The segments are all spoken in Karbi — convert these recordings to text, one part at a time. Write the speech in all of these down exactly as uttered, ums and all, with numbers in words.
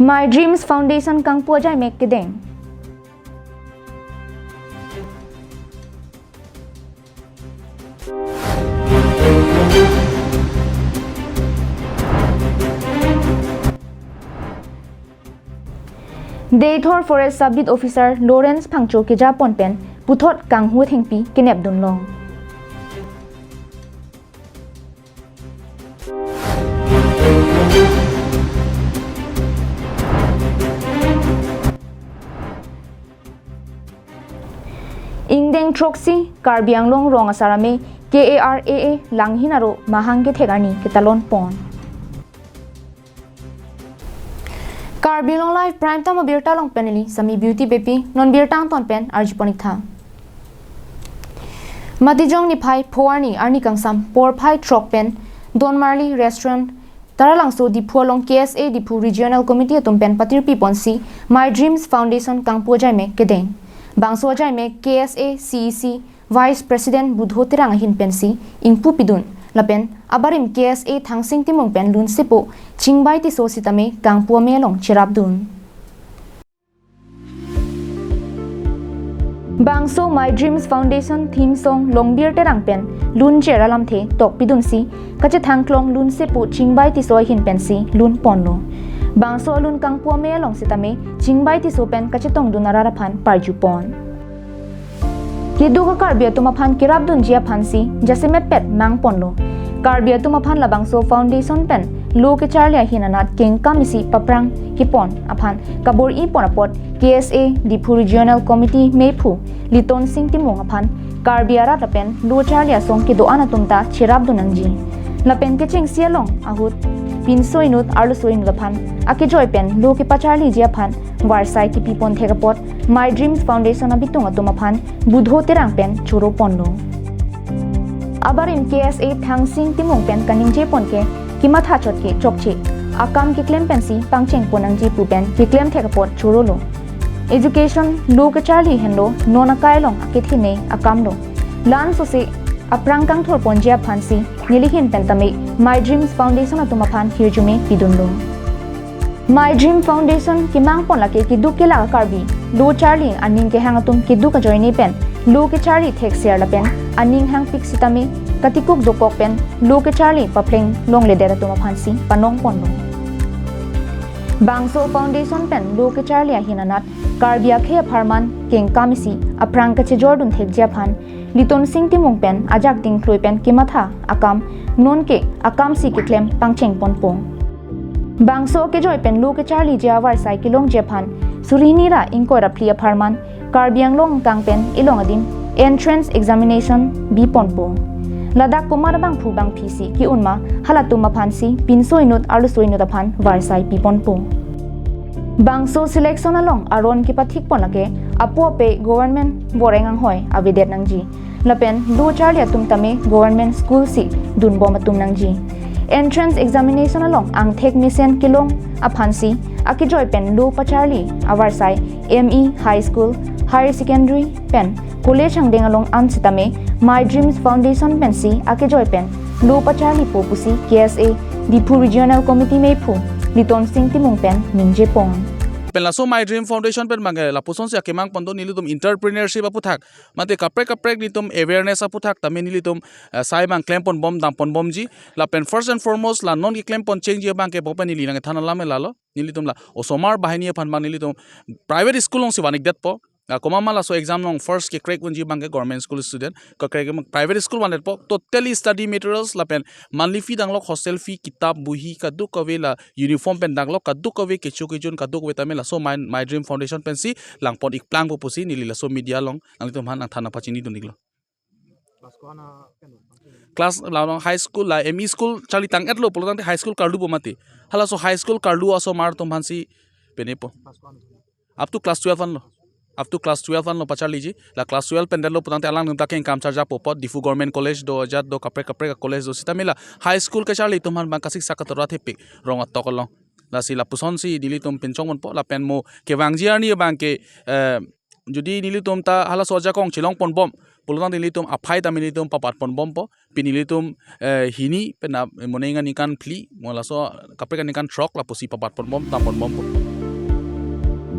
My Dreams Foundation kangpu ajai mek kedeng. Deithor Forest Sub Beat Officer Lawrence Phangcho kejapon pen puthot kanghu thengpi kenepdun long. Ingdeng throksi Karbi Anglong rong asar amei K A R A A langhin aro mahang kethek arni ketalon pon. Karbi Anglong Live Prime Time abirta along pen neli Sami Beauty Beypi, non birta angton pen arjupon iktha. Matijong niphai pho arni arni kangsam porphai throk pen Donmarli Restaurant, Taralangso, Diphu along K S A Diphu Regional Committee atum pen patirpi ponsi My Dreams Foundation kangpu ajai mek kedeng. Bangso ajai mek K S A C E C Vice President Budho Terang ahin pensi ingpu pidun lapen abarim K S A Thangsing Timung pen lunsepo Chingbai Tisso sitame kangpu amei along cherapdun. Bangso My Dreams Foundation theme song Longbir Terang pen luncher alamthe tokpidunsi kachethang klong lunsepo Chingbai Tisso ahin pensi lun ponlo. Bangso alun kangpu amei along sitame Chingbai Tisso pen kachetongdun arat aphan parju pon. Keduk a Karbi atum aphan kerapdunji aphansi jasemet pet mang ponlo. Karbi atum aphan labangso foundation pen lo kecharli ahin anat kengkam isi paphrang kepon aphan kabor-i pon apot K S A Diphu Regional Committee meiphu Litonsing Timung aphan Karbi arat lapen lo charli asong kedo-an atum ta cherapdun nangji. Lapen kechengsi along ahut pinso inut arloso inut aphan akejoi pen lo kepacharliji aphan varsai kepi pon thek apot My Dreams Foundation abitung atum aphan Budho Terang pen choro ponlo. Abarim K S A Thangsing Timung pen kaningje pon ke kematha chot ke chokche akam keklem pensi pangcheng pon nangji pu pen keklem thek apot chorolo. Education lo kecharli henlo non akai along akethenei akamlo. La-an sose aphrang kangthur ponji aphansi nelihin pen tame My Dreams Foundation atum aphan hirjume pidunlo. My Dream Foundation kemang pon lake keduk kelak a Karbi lo charli aning kehang atum keduk ajoine pen lo kecharli thekser lapen aning hangpik sitame katikuk dokok pen lo kecharli paphreng longledet atum aphansi panong ponlo. Bangso foundation pen lo kecharli ahin anat Karbi akhei apharman kengkam isi aphrang kachejordun thekji aphan Litonsing Timung pen ajak dingkloi pen kematha akam nonke akamsi keklem pangcheng ponpo. Bangso kejoi pen lo kecharliji avarsai kelongji aphan suri hini ra ingkoi ra phli apharman Karbi Anglong angkang pen ilong adim entrance examination bi ponpo. Ladak komat abangphu bangphisi ke-un ma halatum aphansi pinso inut arloso inut aphan varsai pi ponpo. Bangso selection along aron kepathik pon lake apo ape government boreng anghoi avedet nangji. Lapen lo charli atum tame government school si dunbom atum nangji. Entrance examination along angthek mesen kelong aphansi akejoi pen lo pacharli avarsai M E, high school, higher secondary pen college angdeng along an sitame My Dreams Foundation pensi akejoi pen lo pacharlipo pusi K S A Diphu Regional Committee meiphu Litonsing Timung pen ningje pon. Pen laso My Dream Foundation pen bangke lapusonsi akemang pon do, nelitum entrepreneurship aputhak mate kaprek kaprek nelitum awareness aputhak tame nelitum, eh, sai abang klem ponbom dam ponbomji. Lapen first and foremost la non keklem pon chengji abangke bopen neli nangthan alam lalo. Nelitum la osomar banghini aphan abang nelitum private school alongsi van-ikdetpo. Ah, komat ma laso exam along first ke crack unji abangke government school student, ke crack abang private school van-detpo. Totally study materials lapen monthly fee danglok, hostel fee, kitap, bohi kadokave, la uniform pen danglok kadokave, kecho kejun kadokave tame laso My, My Dream Foundation pensi lang pon-ik plangpo pusi neli laso media along nanglitum aphan nangthan nangpachinidun-iklo. Class ko-an a pen lo? Class la high school, la M E school charli tang-etlo pulotangte high school karlupo mati. Halaso high school karlu asomar atum aphansi penepo. Class ko-an? Up to class twelve anlo. Up to class twelve anlo pacharliji. La class twelve pen detlo pulotangte alangtum ta kengkam charjapo apot, Diphu Government College do, ajat do, kaprek kaprek college do, sitame la high school kecharli atum aphan abang kasiksak katora thepik rong atok along. Lasi lapusonsi nelitum pinchong ponpo, lapen mo kevangji arni abangke, eh, jodi nelitum ta halaso ajakong chelong ponbom, Pulotangte nelitum aphai tame nelitum papat ponbompo. Pini nelitum, eh, hini pen ap-, moning aningkan phli, mo laso kaprek aningkan throk lapusi papat ponbom, dam ponbompo.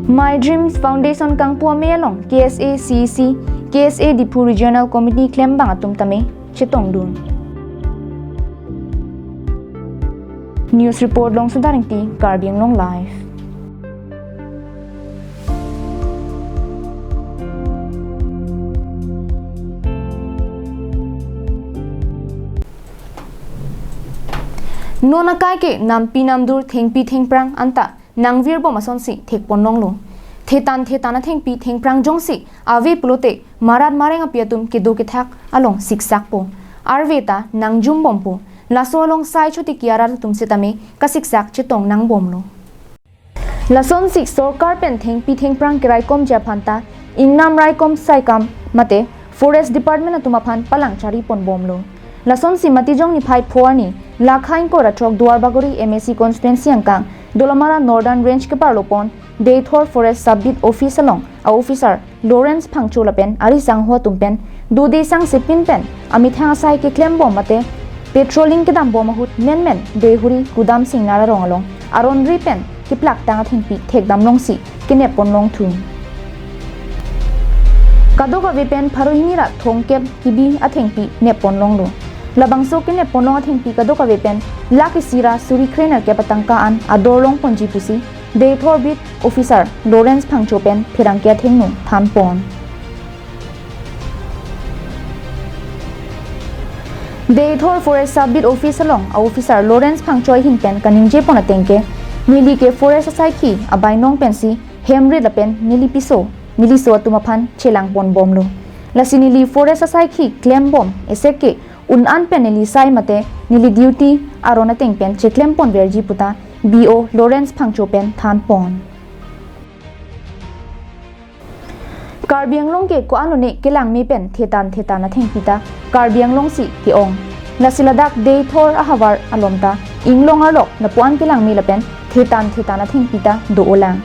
My Dreams Foundation kangpu amei along K S A C E C, K S A Diphu Regional Committee klembang atum tame chetongdun. News report Longsodar Ingti, Karbi Anglong Live. Non akai ke nampi namdur, thengpi thengphrang anta nangvirbom asonsi thekponlonglo. Thetan thetan athengpi thengphrang jongsi ave pulote marat mareng api atum kedo kethak along siksakpo. Arve ta nangjumbompo. Laso along sai chotiki arat atum setame kasiksak chetong nangbomlo. Lasonsi sorkar pen thengpi thengphrang keraikomji aphan ta ingnam raikom saikam mate Forest Department atum aphan palang chari ponbomlo. Lasonsi Matijong niphai pho arni lakha ingkoi ra throk Duarbagori M A C constituency angkang Dolamara Northern Range keparlopon Deithor Forest Sub Beat Office along a-officer Lawrence Phangcho lapen ari sangho atum pen dode sangsepin pen amethang asai keklembom mate patrolling kedambom ahut menmen Deihori Kudam Singnar arong along aron ri pen keplaktang athengpi thekdamlongsi kenep ponlongthu. Kadokave pen pharo hini ra thomkep kibi athengpi nep ponlonglo. Labangso kenep ponlong athengpi kadokave pen lakh isi ra suri krenerkep atangka an ador longponji pusi Deithor Beat Officer Lawrence Phangcho pen pherangke athengno thanpon. Deithor Forest Sub Beat Office along a-officer Lawrence Phangcho ahin pen kaningjepon ateng ke, neli ke forest asaikhi abainong pensi hemrit lapen neli piso neli so atum aphan chelangponbomlo. Lasi neli forest asaikhi klembom esek ke un-an pen neli sai mate neli duty aron ateng pen cheklemponverji puta B O Lawrence Phangcho pen thanpon. Karbi Anglong ke ko-an lone kelangme pen thetan thetan athengpi ta Karbi Anglong si ke-ong. Lasi ladak Deithor ahavar along ta inglong arlok lapu-an kelangme lapen thetan thetan athengpi ta do-olang.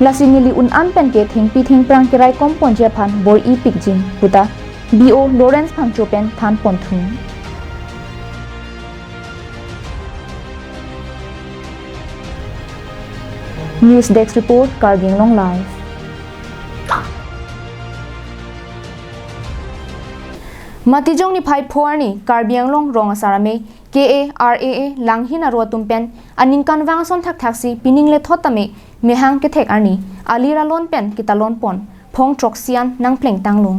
Lasi neli un-an pen ke thengpi thengphrang keraikomponji aphan bor-ipikji puta B O Lawrence Phangcho pen thanponthu. News Desk Report, Karbi Anglong Live. Matijong niphai pho arni Karbi Anglong rong asar amei K A R A A Langhin aro atum pen aningkanvang ason thakthaksi pining lethot tame mehang kethek arni alir alon pen ketalonpon phong throksi an nangplengtanglo.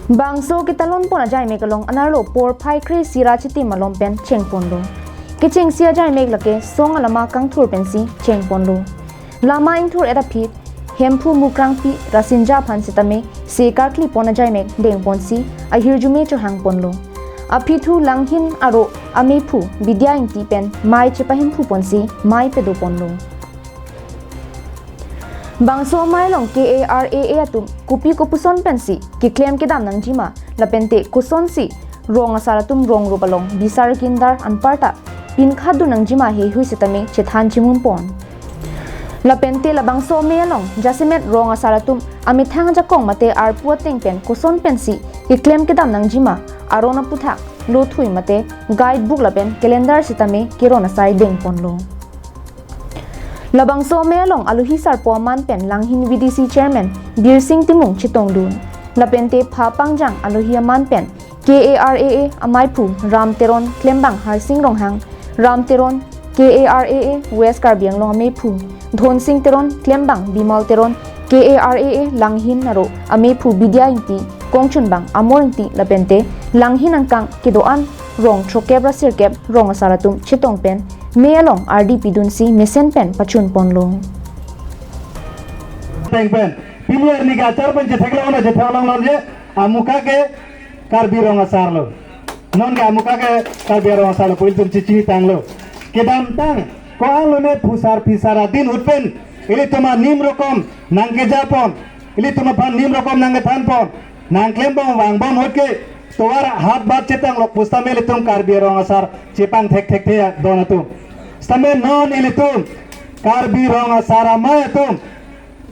Bangso ketalonpon ajaimek along anerlo porphai kre-isi ra chitim malom pen chengponlo. Kechengsi ajaimek lake song alama kangthur pensi chengponlo. Lama ingthur-et aphi Hemphu Mukrangpi Rasinja aphan sitame se karklipon ajaimek dengponsi ahirjume chohangponlo. Aphi thu Langhin aro amephu Bidya Ingti pen mei chepahemphupon si mei pedoponlo. Bangso amei along K A R A A atum kopi kopuson pensi keklem kedam nangjima lapente kosonsi rong asar atum rong rup along bisar kindar anparta pinkhat dun nangjima heihui sitame chethan chimumpon. Lapente labangso amei along jasemet rong asar atum amethang ajakong mate arpu ateng pen koson pensi keklem kedam nangjima aron aputhak lothui mate guidebook lapen calendar sitame keron asai dengponlo. Labangso amei along alohi sarpo aman pen Langhin V D C Chairman Birsing Timung chetongdun. Lapente pha pangjang alohi aman pen K A R A A ameiphu Ram Teron klembang Harsing Ronghang, Ram Teron K A R A A West Karbi Anglong ameiphu, Dhonsing Teron klembang Bimal Teron K A R A A Langhin aro ameiphu Bidya Ingti, kongchunbang Amor Ingti lapente Langhin angkang kedo-an rong throkep ra sirkep rong asar atum chetong pen mei along ardi pidunsi mesen pen pachunponlo. Teng pen, pini arni ke achar pen chetheklong na chetheklong lonje, amuka ke Karbi rong asar lo. Non ke amuka ke Karbi rong asar lo, pu ilitum chichinitanglo. Kedamtang, ko-an lone phusar phisar adin ahut pen, ilitum anim rokom nangkejapon, ilitum aphan nim rokom nangkethanpon, nangklembom vangbom ahut ke, tovar hat bat chetanglok pusitame ilitum Karbi rong asar chepang thekthekthe don atum. Sitame non ilitum Karbi rong asar amei atum,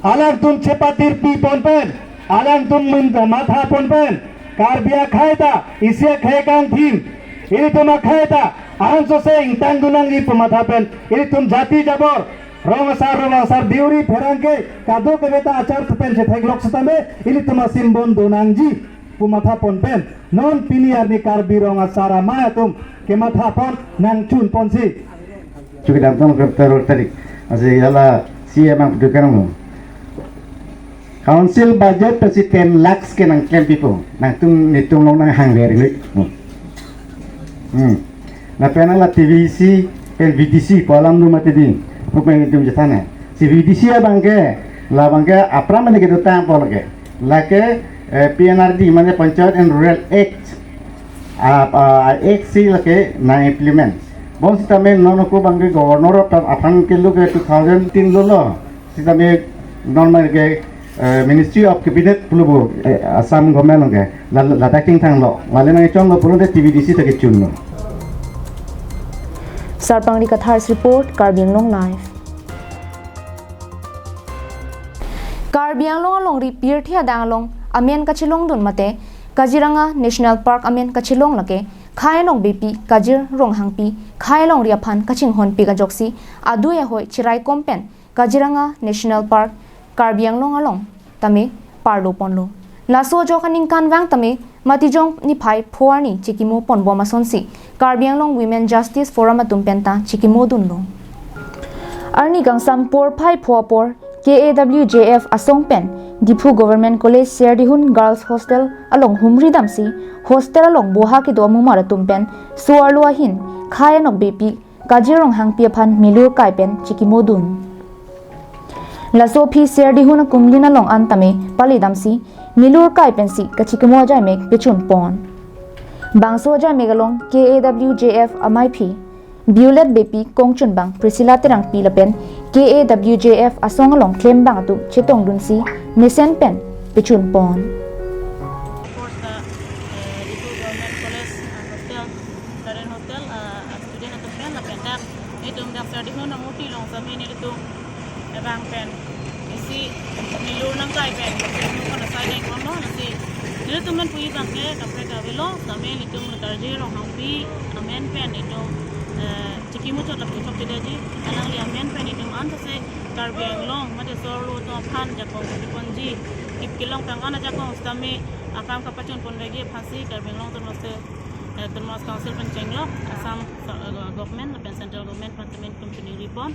alangtum chepatirpipon pen, alangtum min mathapon pen, Karbi akhei ta isi akhei kangthim, ilitum akhei ta ansose ingtangdun nangji pu matha pen ilitum jati jabor, rong asar, rong asar, deuri, pherangke, kadokave ta achar pen chetheklok setame ilitum asim bondun nangji pu matha pon pen non pini arni Karbi Rong Asar Amei atum kematha pon nangchun ponsi. Chukidam tong kep teror tarik. Asi hala C M ang dukan mo. Council budget pensi ten lakhs ke nangklem pipo. Nangtum netum along nanghang ber ni. Hmm. Lapen hala T V C pen V D C pu alam do mati di. Pu pen netum chethan. Si V D C abang ke, labang ke apram mane kedotangpo lake. Lake, eh, P N R D, mane Panchayat and Rural Act. Ah, ah, Act si lake nang implement. Bonsitame non ako abang ke governor of aphan kelo ke two thousand tin lo lo. Sitame non abang ke, eh, Ministry of Cabinet pulo bo, eh, Assam government along ke. La, la, ladak chingthanglo. Lale nangchonglo pulote T V D C ta kechunlo. Sarpangri Kathar's report, Karbi Anglong Live. Karbi Anglong alongri pirthe adang along amen kachelongdun mate Kaziranga National Park amen kachelong lake Khei Anokbepi Kajir Ronghangpi khei alongri aphan kachinghonpik ajoksi adui ahoi chiraikom pen Kaziranga National Park Karbi Anglong along tame parlo ponlo. Laso ajok aningkanvang tame Matijong niphai pho arni chikimo ponbom asonsi Karbi Anglong Women Justice Forum atum penta chikimo dunlo. Arni kangsam porphai pho apor K A W J F asong pen Diphu Government College Serdihun Girls Hostel along humri damsi hostel along boha kedo amumar atum pen so-arlo ahin Khei Anokbepi Kajir Ronghangpi aphan milur kai pen chikimo dun. Laso aphi Serdihun akumlin along an tame pale damsi milur kai pensi kachikimo ajaimek pechun pon. Bangso ajaimek along K A W J F amaiphi Violet Beypi, kongchunbang Priscilla Terangpi lapen K A W J F asong along klembang atum chetongdunsi mesen pen pechun pon. Of course, the, uh, Diphu Government College, uh, hostel, Karen Hotel, uh, student atum pen lapen dak nelitum dak Serdihun amurti along sami nelitum abang pen isi milur nangkai pen nelitum kon asai deng kono nasi nelitum men pui abang ke kaprek avelo sami nelitum Kajir Ronghangpi amen pen nelitum, eh, chikimuchot lapu chokchedaji alangli amen pen nelitum ansose Karbi Anglong mate so-arlo atum aphan jakong kapiponji kip kelong tang an ajakong sitame akam kapachun ponvekji aphansi Karbi Anglong Autonomous, eh, Autonomous Council pen chenglok Assam, eh, government lapen central government aphan tame nelitum chiningri pon.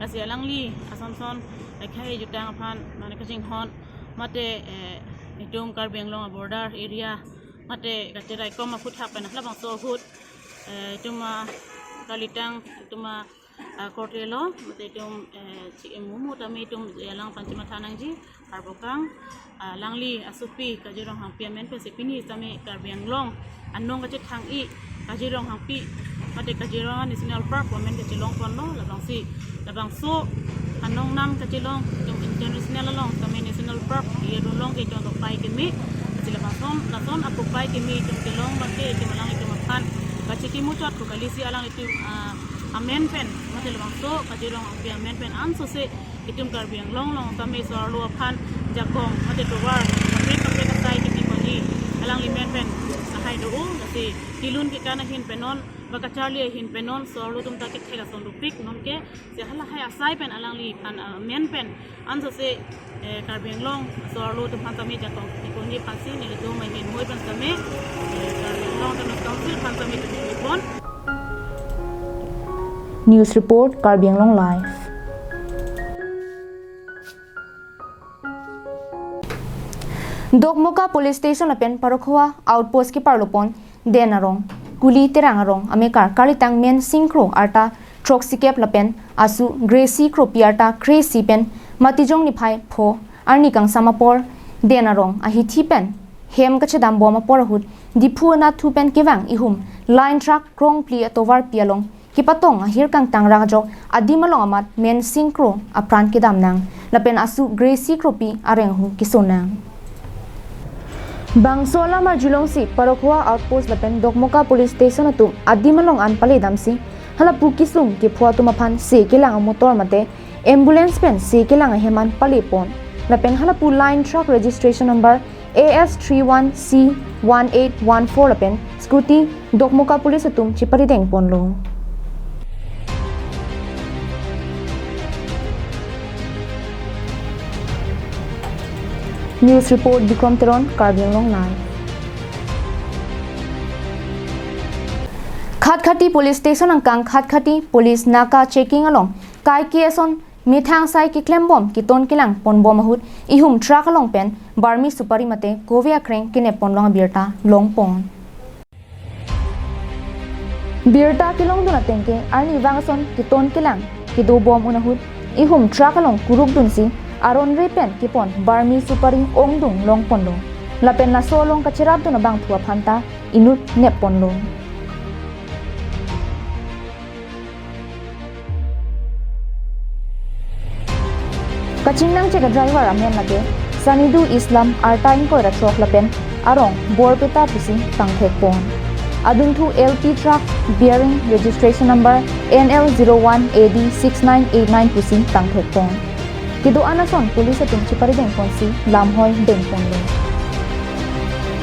Lasi alangli Assam ason, eh, khei jutang aphan mane kachinghon mate, eh, nelitum Karbi Anglong a-border area mate kachiraikom aphuthak pen halabangso ahut, eh, nelitum akalitang nelitum a, ah, korte lo mate nelitum, eh, chi-, mumu tame nelitum alang aphan chematha nangji. Arbokang, ah, alangli asopi Kajir Ronghangpi amen pensi pini sitame Karbi Anglong anong kachethang-i Kajir Ronghangpi mate Kaziranga National Park amen kachelong ponlo labangsi labangso anong nam kachelong nelitum international along sitame national park area along ke chong pai keme. Lasi labangson lason apopai keme nelitum kelong abang ke nelitum alanglitum aphan kachikimuchot pu kalisi alanglitum, ah, amen pen mate labangso Kajir Ronghangpi amen pen ansose nelitum Karbi Anglong along tame so-arlo aphan jakong mate tovar kaprek kaprek asai kepi ponji alangli amen pen lahai do-o. Lasi kelun kekan ahin pen non ba kacharli ahin pen non so-arlo atum ta kethek ason dopik non ke si halahai asai pen alangliphan, ah, amen pen ansose, eh, Karbi Anglong so-arlo atum aphan tame jakong kepi ponji aphansi nelitum ahin moi pen tame, eh, Karbi Anglong Autonomous Council aphan tame chiningri pon. News report, Karbi Anglong Live. Dokmoka Police Station lapen Parokhowa Outpost keparlo pon Den Arong, Kuli Terang Arong amekar kalitang Men Singkro arta throksikep lapen asu Gracie Kropi arta kre-isi pen Matijong niphai pho arni kangsam apor Den Arong ahithi pen hem kachedambom apor ahut Diphu anatthu pen kevang ihum line truck krongphli atovarpi along kepatong ahir kangtang rang ajok adim along amat Men Singkro apran kedam nang lapen asu Gracie Kropi areng ahu keso nang. Bangso alam arjulongsi Parokhowa Outpost lapen Dokmoka Police Station atum adim along an pale damsi halapu kesung kepho atum aphan se kelang amotor mate ambulance pen se kelang ahem an pale pon lapen halapu line truck registration number A S three one C one eight one four lapen scooty Dokmoka police atum cheparideng ponlo. News report Bikrom Teron, Karbi Anglong Live. Khatkhati Police Station angkang Khatkhati Police Naka checking along kaike ason methang asai keklembom keton kelang ponbom ahut ihum truck along pen Burmese supari mate kove akreng kenep ponlong abirta longpon. Birta kelongdun ateng ke arnivang ason keton kelang kedobom un ahut ihum truck along kurukdunsi aron re pen kepon Burmese supari ongdung longponlo. Lapen laso along kacherapdun abangphu aphanta inut nepponlo. Kachingnangchek a-driver amen lake Sanidu Islam arta ingkoi ra throk lapen arong Borpeta pusi tangthekpon. Adunthu L P truck bearing registration number N L zero one A D six nine eight nine pusi tangthekpon. Kedo-an ason police atum cheparidengponsi lamhoi dengponlo.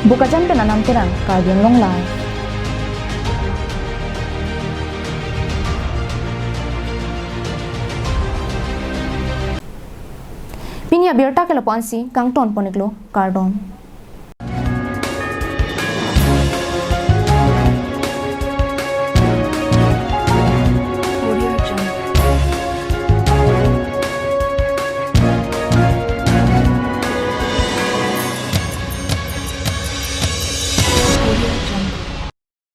Bokajan pen Anam Terang, Karbi Anglong Live. Pini abirta ke lapu-ansi kangtonpon-iklo, kardom.